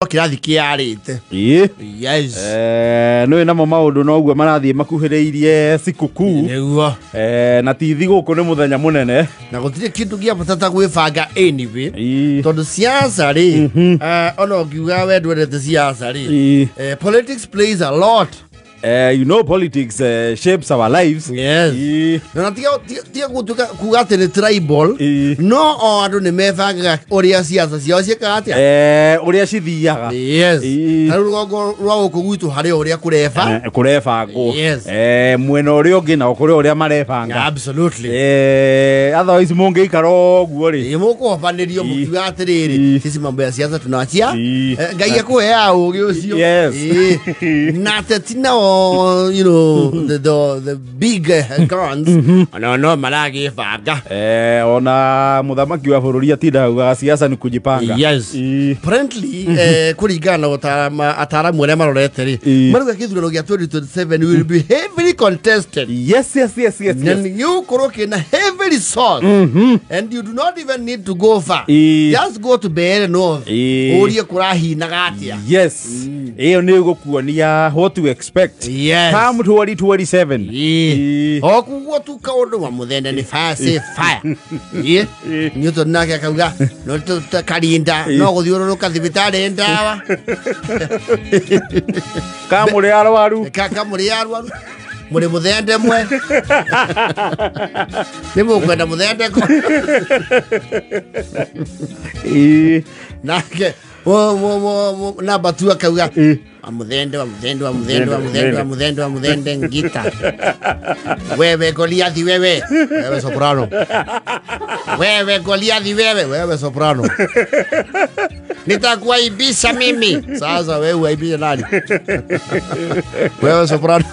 Kĩrathi kĩarĩte. Ĩĩ. Yes. Nĩ namo maũndũ noguo marathiĩ makuhĩrĩirie sikukuu. Nĩguo. Na ti thigũkũ nĩ mũthenya mũnene. Na gũtirĩ kĩndũ gĩa bata ta gwĩbanga anyway. Ĩĩ. Tondũ siasa rĩ, ona ũngiuga we ndwendete siasa rĩ, Ĩĩ. Politics plays a lot. You know politics shapes our lives. Yes. Ĩĩ. Na tiga gũtuĩka kuga atĩ nĩ tribal. Ĩĩ. No o andũ nĩ mebangaga ũrĩa siasa ciao ciĩkaga atĩa. Ũrĩa cithiaga. Yes. Ĩĩ. Ta rĩu rũgongo rwa gũkũ gwitũ harĩ o ũrĩa kũreba. Kũrebangwo. Yes. Mwena ũrĩa ũngĩ nao kũrĩ ũrĩa marebanga. Absolutely. Otherwise mũngĩikara ũguo rĩ. Ĩ, mũkũhobanĩrio Ĩ. mũkiuga atĩrĩrĩ, Ĩ. sisi mambo ya siasa tunaachia. Ĩ. Ngai akũheaga ũgĩ ũcio. Yes. Ĩ. Na ateti nao, you know, the big guns, ona no maragĩbanga. Ona mũthamaki wa bũrũri atindaga augaga siasa ni kujipanga. Yes. Ĩ. Apparently, kũringana na ataaramu arĩa marorete rĩ, Ĩ. marauga gĩthurano gĩa 2027 will be heavily contested. Yes. Na nĩgĩgũkorwo kĩna heavily sought, and you do not even need to go far. Ĩ. Just go to Mbeere North, Ĩ. ũrie kũrahinaga atĩa. Yes. Ĩyo nĩ ĩgũkuonia what to expect. Yes. Come 2027. Ĩ. Ĩ. O kuguo tu kaũndũ wa mũthende nĩ fire say fire. Ĩ. Newton nake akauga no karinda no gũthiũrũrũka thibitarĩ ndawa. Kamũrĩ arwaru. Kaka mũrĩ arwaru mũrĩ mũthende mwe nĩ mũkwenda mũthende ko. Ĩ. Nake namba tu akauga Ĩ. wa mũthende wa mũthende wa mũthende wa mũthende wa mũthende wa mũthende ngita wewe Goliathi wewe wewe soprano wewe Goliathi wewe wewe soprano nitakuaibisha mimi. Sasa wewe uaibishe nani? Wewe soprano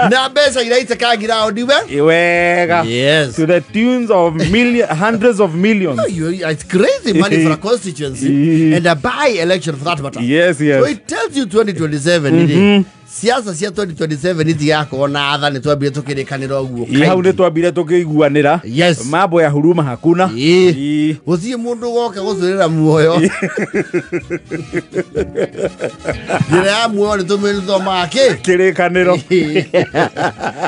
na mbeca iraitĩka ngiraũndi we. Ĩ, wega. Yes. To the tunes of million, hundreds of millions. No, it's crazy money for a constituency and a by-election for that matter. Yes. So it tells you 2027 mm-hmm. Siasa cia 2027 itigakorwo na athani twambire tukirikanira ũguo. Ĩ, hau nĩ twambire tũkĩiguanĩra. Yes. Mambo ya huruma hakuna. Ĩ. Ĩ. Gũtirĩ mũndũ woka gũcũrĩra muoyo. Njĩra ya muoyo nĩ tũmĩthomaga kĩ? Kĩrĩkanĩro.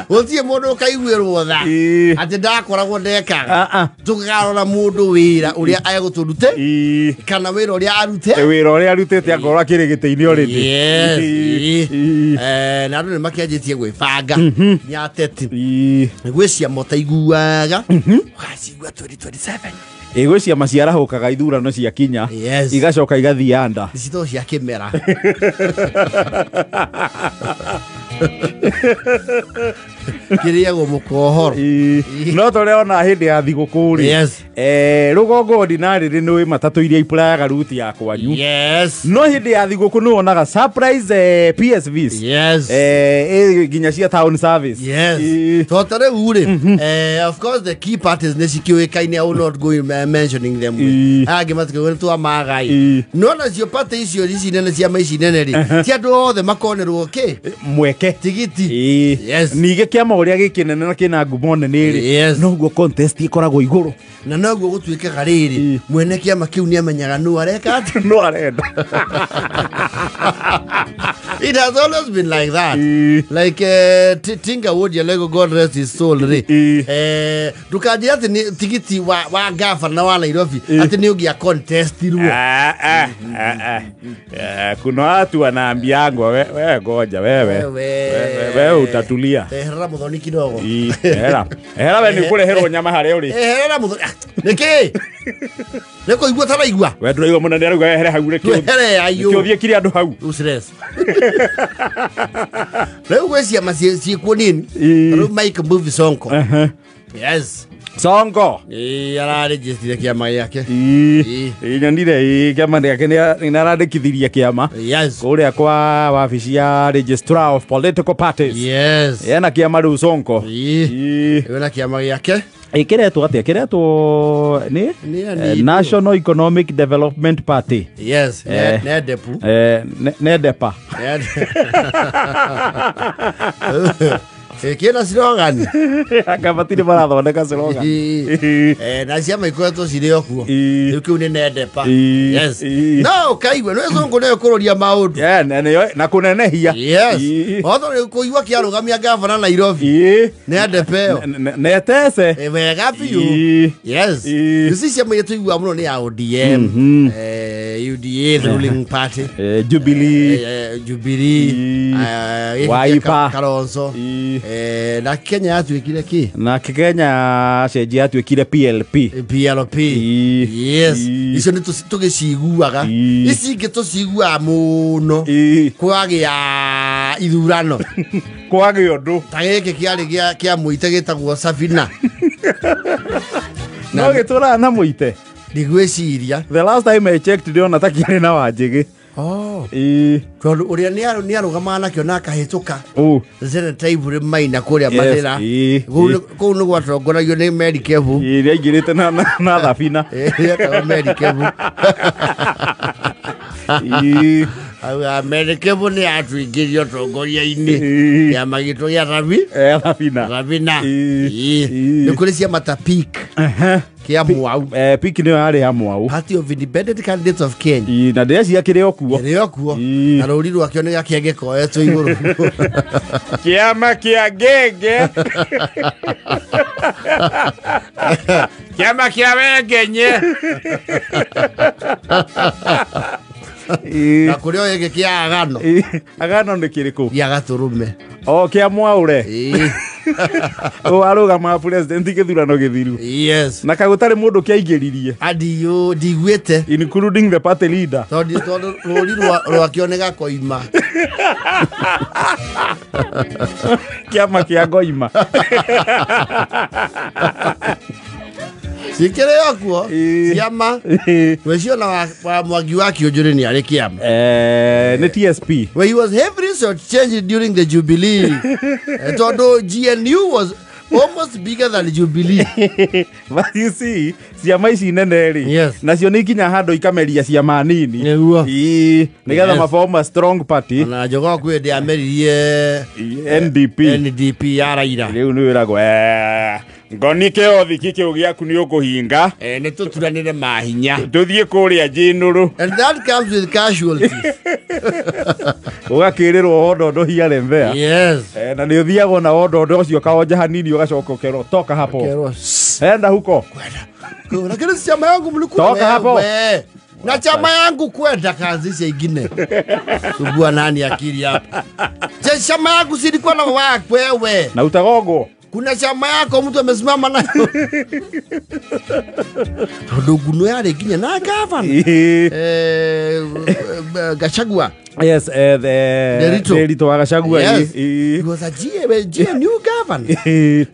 Gũtirĩ mũndũ ũkaiguĩrwo tha Ĩ. atĩ ndakoragwo ndekaga. Ah, ah. Tũkarora mũndũ wĩra ũrĩa egũtũrute Ĩ. kana wĩra ũrĩa arute. Wĩra ũrĩa arutĩte akorwo akĩrĩ gĩtĩ-inĩ already. Yes. Ĩ. Ĩ. Ĩ. Na andũ nĩ makĩanjĩtie gwĩbanga nĩ ateti. Ĩ. Gwĩ ciama ũtaiguaga ũgacigua 2027. Ĩ, gwĩ ciama ciarahũkaga ithurano ciakinya. Yes. Igacoka igathiĩ anda. Nĩ citoo cia kĩmera. Kĩrĩagwo mũkohoro. Ĩ. No tũrĩa ona hĩndĩ ya thigũkũ rĩ. Yes. Rũgongo ordinary nĩ ũĩ matatũ iria ipurayaga ruti ya kwanyu. Yes. No hĩndĩ ya thigũkũ nĩ wonaga surprise, PSVs. Yes. Nginya cia town service. Yes. Ĩ. To ta rĩu rĩ, of course the key parties nĩ cikĩũĩkaine, I will not go in, mentioning them. Ĩ. Angĩ matikĩũĩ nĩ twamagai. Ĩ. No nacio party icio ici nene ciama ici nene rĩ, ti andũ othe makonerwo kĩ? Mweke. Tigiti. Ĩ. Yes. Ningĩ kĩama ũrĩa gĩkĩnene na kĩna ngumo nene rĩ, Yes. noguo contest ĩkoragwo igũrũ. Na noguo gũtuĩkaga rĩrĩ, Ĩ. mwene kĩama kĩu nĩ amenyaga nũ areka atĩa. No arenda. It has always been like that. Ĩ. Like Tinga Wood Lego, God rest his soul rĩ. Ĩ. Ndũkanjĩre atĩ nĩ tigiti wa gavana wa Nairobi Ĩ. atĩ nĩ ũngĩa contestirwo. Ah, ah, ah, ah. Kuna watu wanaambiangwa we goja wewe. Wewe. Wewe utatulia. Eherera mũthoni kidogo. Ĩ, ehera. Ehera we nĩ ũkũreherwo nyama harĩa ũrĩ. Eherera mũthoni. Ah, nĩkĩ? Nĩ kũigua taraigua? We ndũraigua mũnene arauga wehere hau rĩ Wehere ayũ. nĩkĩo ũthiĩ andũ hau. Useless. Rĩu gwĩ ciama ciĩkuo nini. Ĩ. Rĩu Mike Mbuvi Sonko. Ehe. Yes. Sonko. Ĩ, ararĩnjĩstire kĩama gĩake. Ĩ, Ĩ. nyonire ĩ, kĩama gĩake nĩ arandĩkithirie kĩama Yes. kũrĩa kwa wabici ya registrar of political parties. Yes. Ena kĩama rĩu Sonko. Ĩ. Ĩ. Ĩyo na kĩama gĩake. Ĩ, kĩretwo atĩa? Kĩretwo nĩ Nĩ ya National Economic Development Party. Yes. Nedepu. Nedepa. Kĩna slogan. Anga matirĩ marathondeka slogan. Na ciama ikoretwo cirĩ o kuo. Rĩu kĩu nĩ Nedepa. Yes. No ũkaigua nĩ cũngũ nĩyo kũroria maũndũ. Yeah, na kũnenehia. Yes. Otho rĩu kũigua kĩarũgamia gavana Nairobi. Nedepa ĩyo. Netece. Wega biũ. Yes. Ici ciama iria tũiguaga mũno nĩ ya ODM, UDA, the ruling party. Jubilee. Jubilee. Wiper. Kalonzo. Na Kenya yatuĩkire kĩ? Na Kenya cenjia yatuĩkire PLP. PLP. Yes. Icio nĩ tũgĩciguaga. Ici ingĩ tũciguaga mũno. Kwagĩa ithurano. Kwagĩa ũndũ. Ta gĩkĩ kĩarĩ kĩa Mũite gĩtagwo Safina. No gĩtũraga na Mũite. Ndigwĩciria. The last time I checked ndĩrona ta kĩarĩ na Wanjĩgĩ. Tondũ ũrĩa nĩarũgamaga nakĩo na akahĩtũka. Senator Iburi Maina kũrĩa Mathĩra. Kũu nĩ gwatongoragio nĩ Mary Kevu. Nĩaingĩrĩte na thabina. Etagwo Mary Kevu. Mary Kevu nĩ atuingĩrio ũtongoria-inĩ. Kĩama gitũ gĩa Thabina. Thabina. Nĩ kũrĩ ciama ta PIK. Kĩa Mwau. PIK nĩyo yarĩ ya Mwau. Party of Independent Candidates of Kenya. Na ndĩreciria kĩrĩ o kuo. Kĩrĩ o kuo. Na rũri rwakĩo nĩ gakĩenge koetwo igũrũ. Kĩama kĩa ngenge. Kĩama kĩa wengenye. Na kũrĩ o gĩkĩ kĩa Agano. Agano nĩ kĩrĩkũ? Gĩa Gatũrũme. O kĩa Mwaũre. Warũgama president gĩthurano gĩthiru. Yes. Na kagũtarĩ mũndũ kĩaingĩririe. Andiũ ndiguĩte. Including the party leader. Tondũ rũri rwakĩo nĩ gakoima. Kĩama kĩa ngoima. Cikĩrĩ o kuo ciama. Rwĩciona wa Mwangi wa Kĩũnjũrĩ nĩ arĩ kĩama. Nĩ TSP. Well, he was heavily shortchanged during the Jubilee. Tondũ GNU was almost bigger than Jubilee. But you see, ciama ici nene rĩ. Yes. Nacio nĩ ikinya handũ ikameria ciama nini. Nĩguo. Nĩgetha maform a strong party. Ona Jogoo kwĩ hĩndĩ ameririe NDP. NDP ya Raila. Rĩu nĩ wĩragwo ngoni kĩothi kĩu gĩaku nĩ ũkũhinga. Nĩ tũturanĩre mahinya. Tũthiĩ kũrĩa njinũrũ. And that comes with casualties. Ũgakĩrĩrwo wondondo here and there. Yes. Na nĩ ũthiagwo na wondondo ũcio ũkaonja hanini ũgacoka ũkerwo toka hapo. Ũkerwo enda huko. Kwenda. Lakini si chama yangu mlikuwa. Toka hapo. Na chama yangu kwenda kaanzisha ingine. Subua nani akili hapa. Chama yangu silikuwa na wewe. Na utagogwo. Kuna chama yako mtu amesimama nayo. Tondu nguno yarĩ nginya na gavana. Gachagua. Yes, the Nderitu wa Gachagua. Yes. He was a GNU governor.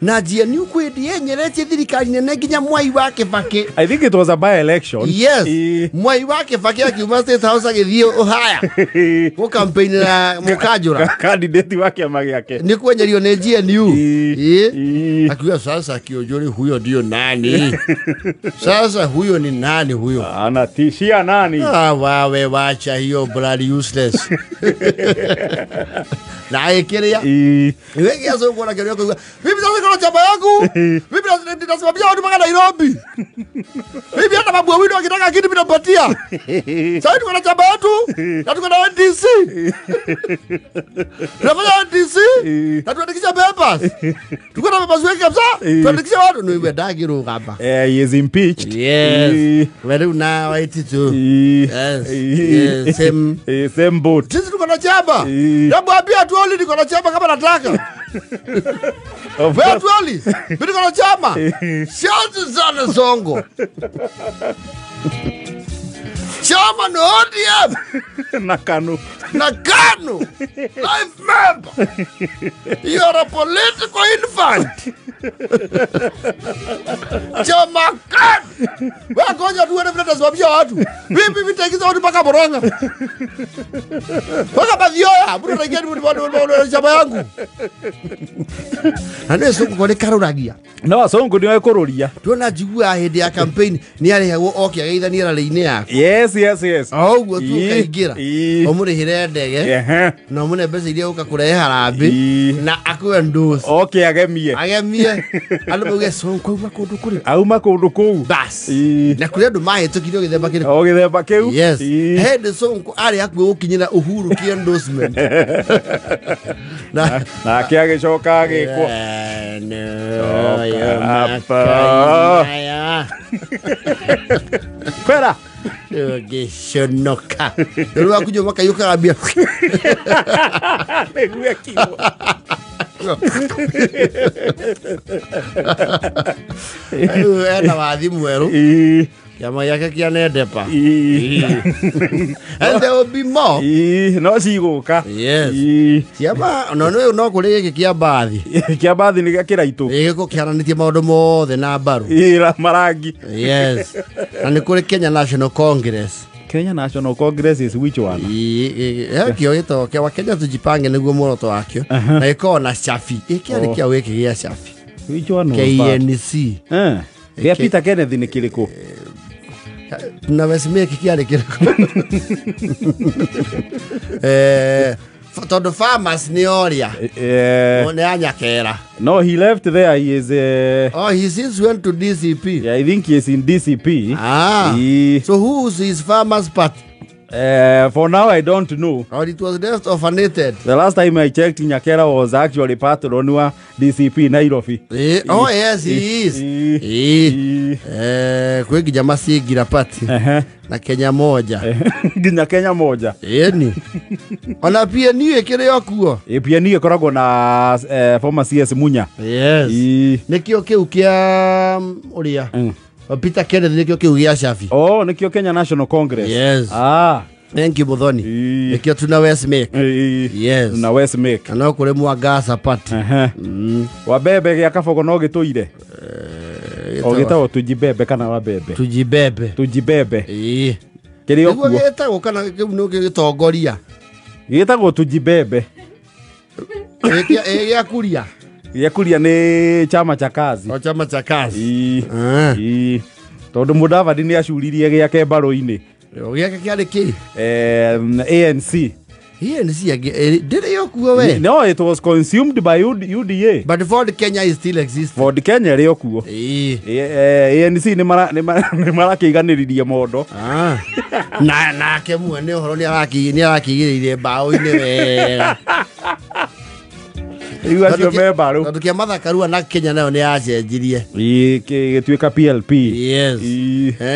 Na GNU kwĩ yenyeretie thirikari nene nginya Mwai wa Kibaki. I think it was a by-election. Yes. Mwai wa Kibaki akiuma State House agĩthiĩ Ohaya. Gũ campaign na Mũkanjũra. Candidate wa kĩama gĩake. Nĩ kwenyerio nĩ GNU. Akiuga sasa Kĩũnjũrĩ huyo ndio nani? Sasa huyo ni nani huyo? Anatishia nani? Ah, wawe wacha hiyo bloody useless. Na ĩkĩrĩa iwegia cũngũ na kĩrĩa ũkũigua mimi sasa niko na chama yangu mimi nasimamia watu mpaka Nairobi mimi hata Babu Owino akitaka kitu mimi nampatia. Sasa tuko na chama yetu na tuko na NDC, tunafanya NDC na tuandikisha papers, tuko na papers wengi kabisa, tuandikisha watu ni iwe ndagirũgama. He is impeached. Yes. Wewe una 82. Yes. Yes, same same boat. Sisi tuko na chama. Hebu ambia Tuoli niko na chama kama nataka. Wewe Tuoli, mimi niko na chama. Shanzi sana Songo. Chama no ODM. Na KANU. Na KANU. Life member. You are a political infant. Chama gani? Wewe ngoja tuone vile tasimamia watu. Mimi nitaingiza watu mpaka Murang'a. Mpaka Mathioya, mtu anaingia ni chama yangu. Na nĩ Sonko nĩ karũragia. No Sonko nĩ kũrũria. Tuona njigua hĩndĩ ya campaign nĩ arĩhagwo oke ageithanie rally-inĩ yaku. Yes yes yes. O ũguo tu ũkaingĩra. Ũmũrĩhĩre ndege. Na ũmũne mbeca iria ũka kũrehe harambĩ na akue endorse. Oke agemie. Agemie. Andũ mauge Sonko auma kũndũ kũrĩ. Auma kũndũ kũu. Bas. Na kũrĩ andũ mahĩtũkire gĩthemba kĩrĩkũ? O gĩthemba kĩu. Yes. Hĩndĩ Sonko arĩ hakuhĩ gũkinyĩra Uhuru kĩ endorsement. Na nake agĩcoka agĩkwo. Kwera. Gĩconoka. Rĩu wakunyua makaiũkaga mbia. Nĩguo akiuga. Rĩu ena wathi mwerũ. Kĩama gĩake kĩa Nedepa. And there will be more. No cigũka. Yes. Kĩama no no no kũrĩ gĩkĩ kĩa mbathi. Kĩa mbathi nĩ gĩa kĩraitũ. Gĩgĩko kĩaranĩtie maũndũ mothe na mbaru. Marangi. Yes. Na nĩ kũrĩ Kenya National Congress. Kenya National Congress is which one? Kĩo gĩtagwo kĩa wa Kenya tujipange nĩguo muoroto wakĩo. Na gĩkoragwo na Shafi. Gĩkĩ kĩa gĩkĩ gĩa Shafi. Which one? KNC. Gĩa Peter Kenneth nĩ kĩrĩkũ? Na Westmake kĩarĩ kĩrĩkũ? Tondũ farmers nĩ oria. Nĩ anyakera. No, he left there. He is oh, he since went to DCP. Yeah, I think he is in DCP. Ah. So who is his farmers party? For now, I don't know. Or it was left orphanated. The last time I checked, Nyakera was actually part of Onua DCP Nairobi. Oh yes, he is. Kwĩ nginya Macingira party na Kenya Moja. Nginya Kenya Moja. Ĩni. Ona PNU ĩkĩrĩ o kuo. PNU ĩkoragwo na former CS Munya. Yes. Nĩkĩo kĩu kĩa ũrĩa. Peter Kenneth nĩkĩo kĩu gĩa Shafi. Oh, nĩkĩo Kenya National Congress. Yes. Ah. Thank you Muthoni. Nĩkĩo tuna Westmake. Yes. Na Westmake. Na no kũrĩ Mwangasa party. Wabebe gĩa Kabogo no gĩtũire. O gĩtagwo Tujibebe kana Wabebe? Tujibebe. Tujibebe. Kĩrĩ o kuo. Nĩguo gĩtagwo kana kĩu nĩ gĩtongoria. Gĩtagwo Tujibebe. Gĩa Kuria. Gĩa Kuria nĩ chama cha kazi. O chama cha kazi. Tondũ Mudavadi nĩ acuririe gĩake mbarũ-inĩ. Gĩake kĩarĩ kĩ? ANC. ANC ndĩrĩ o kuo we. No, it was consumed by UDA. But Ford Kenya is still existing. Ford Kenya ĩrĩ o kuo. ANC nĩ marakĩiganĩririe mondo. Na nake mwene ũhoro nĩ arakĩigĩrĩire mbaũ-inĩ wega. Rĩu acio me mbarũ. Tondũ kĩa Martha Karua na Kenya nayo nĩ yacenjirie. Gĩtuĩka PLP. Yes.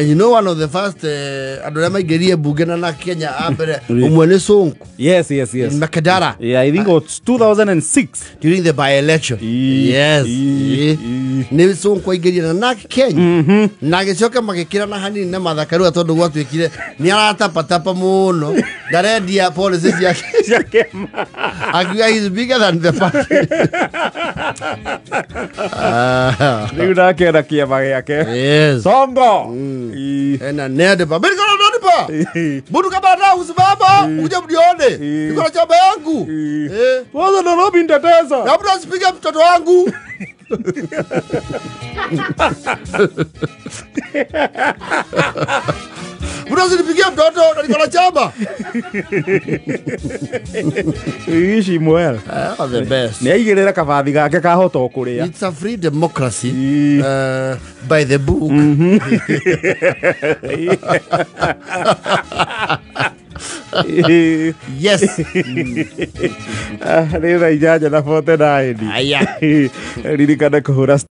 You know one of the first andũ arĩa maingĩrire mbunge na Kenya a mbere ũmwe nĩ Sonko. Yes, yes, yes. In Makadara. Yeah, I think it was 2006 during the by-election. Yes. Nĩ Sonko aingĩrire na Kenya. Na agĩcoka magĩkĩrana hanini na Martha Karua tondũ gwatuĩkire nĩ aratapatapa mũno. Ndarendia policy ciake. Akiuga he is bigger than the party. Rĩu nake ena kĩama gĩake. Yes. Songo. Ena Nedepa. Mimi niko na Nedepa. Mtu kama anataka kusimama, uje mnione. Niko na chama yangu. Kwanza Nairobi nitatesa. Na mtu asipige mtoto wangu. Mtu asinipigie mtoto na niko na chama. Ishi mwel. The best. Nĩ aigĩrĩra kabathi gake kahota o kũrĩa. It's a free democracy by the book. Yes. Nĩ thaa 8:49. Aya. Ririkana kũhũra